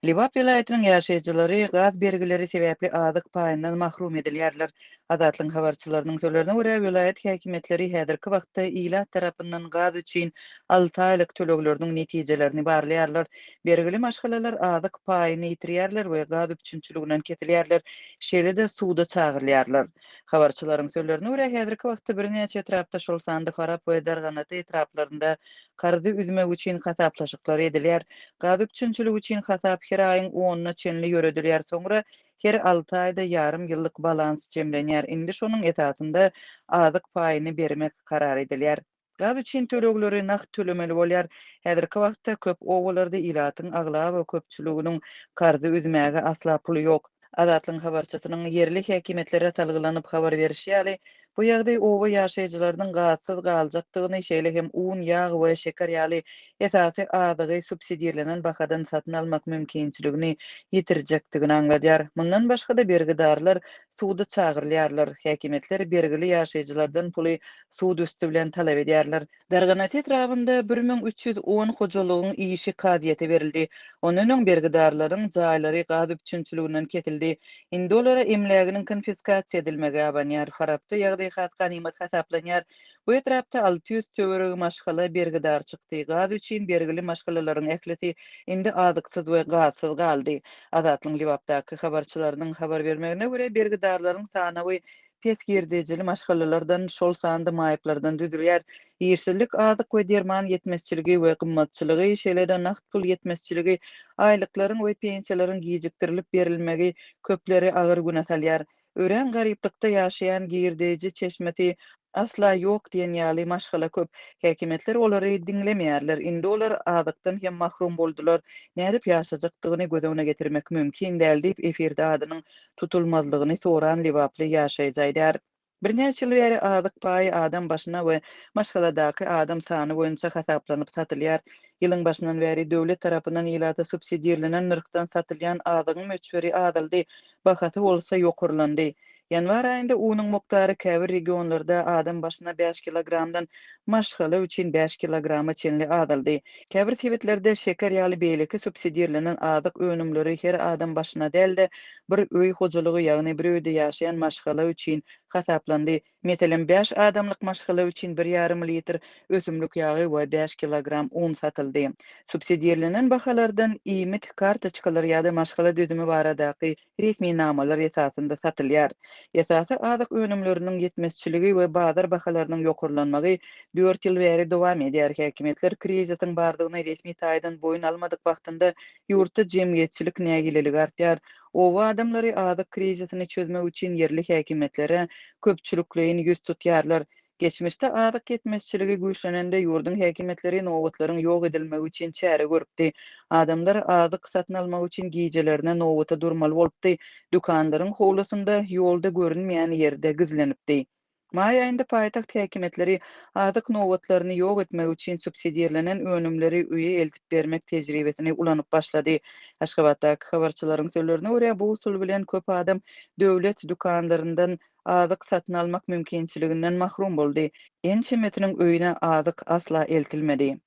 Lebap welaýatynyň ýaşaýjylary gaz bergileri sebäpli azyk paýyndan mahrum edilýärler. Azatlygyň habarçylarynyň sözlerine görä, welaýat häkimiýetleri häzirki wagtda ilat tarapyndan gaz üçin alty aýlyk tölegleriniň netijelerini barlaýarlar. Bergili maşgalalar azyk paýyny ýitirýärler we gaz üpjünçiliginden kesilýärler, şeýle-de suda çagyrylýarlar. Habarçylaryň sözlerine görä, häzirki wagtda birnäçe etrapda, şol sanda Farap we Darganata etraplarynda karzy üzmek üçin hasaplaşyklar edilýär. Gaz üpjünçiligi üçin hasap her aýyň onuna çenli ýöredilýär, soňra her alty aýda ýarym ýyllyk balans jemlenýär. Indi şonuň esasynda azyk paýyny bermek karar edilýär. Gaz üçin tölegleri nagt tölemeli bolýar. Häzirki wagtda köp obalarda ilatyň aglaba köpçüliginiň karzy üzmäge asla puly ýok. Azatlygyň habarçysynyň ýerli häkimiýetlere salgylanyp habar berişi ýaly, bu ýagdaý oba ýaşaýjylarynyň gazsyz galjakdygyny, şeýle hem un, ýag we şeker ýaly esasy azygy subsidirlenen bahadan satyn almak mümkinçiligini ýitirjekdigini aňladýar. Mundan başga-da, bergidarlar suda çagyrylýarlar. Häkimiýetler bergili ýaşaýjylardan puly sud üsti bilen talap edýärler. Darganat etrabynda 1310 hojalygyň işi kazyýete berildi. Ondan öň bergidarlaryň jaýlary gaz üpjünçiliginden kesildi. Indi olara emläginiň konfiskasiýa edilmegi abanýar. Farapda ýagdaý has ganymat hasaplanýar. Bu etrapda 600 töweregi maşgala bergidar çykdy. Gaz üçin bergili maşgalalaryň ählisi indi azyksyz we gazsyz galdy. Azatlygyň Lebapdaky habarçylarynyň habar bermegine görä, bergidarlaryň sanawy pes girdejili maşgalalardan, şol sanda maýyplardan düzülýär. Işsizlik, azyk we derman ýetmezçiligi we gymmatçylygy, şeýle-de nagt pul ýetmezçiligi, aýlyklaryň we pensiýalaryň gijikdirilip berilmegi köpleri agyr güne salýar. Örän garyplykda ýaşaýan girdeji çeşmesi asla ýok diýen ýaly maşgala köp. Häkimiýetler olary diňlemeýärler. Indi olar azykdan hem mahrum boldular. Nädip ýaşajakdygyny göz öňüne getirmek mümkin däl diýip, efirde adynyň tutulmazlygyny soran lebaply ýaşaýjy aýdýar. Birnäçe ýyl bäri azyk paýy adam başyna we maşgaladaky adam sany boýunça hasaplanyp satylýar. Ýylyň başyndan bäri döwlet tarapyndan ilata subsidirlenen nyrhdan satylýan azygyň möçberi azaldy, bahasy bolsa ýokarlandy. Ýanwar aýynda unuň mukdary käbir regionlarda adam başyna bäş kilogramdan maşgala üçin bäş kilograma çenli azaldy. Käbir sebitlerde şeker ýaly beýleki subsidirlenen azyk önümleri her adam başyna däl-de, bir öý hojalygy, ýagny bir öýde ýaşaýan maşgala üçin hasaplandy. Meselem, bäş adamlyk maşgala üçin bir ýarym litr ösümlik ýagy we bäş kilogram un satyldy. Subsidirlenen bahalardan iýmit kartoçkalary ýa-da maşgala düzümi baradaky resminamalar esasynda satylýar. Esasy azyk önümleriniň ýetmezçiligi we bazar bahalarynyň ýokarlanmagy dört ýyl bäri dowam edýär. Häkimiýetler krizisiň bardygyny resmi taýdan boýun almadyk wagtynda ýurtda jemgyýetçilik nägileligi artýar. Oba adamlary azyk krizisini çözmek üçin ýerli häkimiýetlere köpçülikleýin ýüz tutýarlar. Geçmişde azyk ýetmezçiligi güýçlenende ýurduň häkimiýetleri nobatlaryň ýok edilmegi üçin çäre görüpdi. Adamlar azyk satyn almak üçin gijelerine nobata durmaly bolupdy, dükanlaryň howlusynda, ýolda görünmeýän ýerde gizlenipdi. Maý aýynda paýtagt häkimiýetleri azyk nobatlaryny ýok etmek üçin subsidirlenen önümleri öýe eltip bermek tejribesini ulanyp başlady. Aşgabatdaky habarçylaryň sözlerine görä, bu usul bilen köp adam döwlet dükanlaryndan azyk satyn almak mümkinçiliginden mahrum boldy. Ençemesiniň öýüne azyk asla eltilmedi.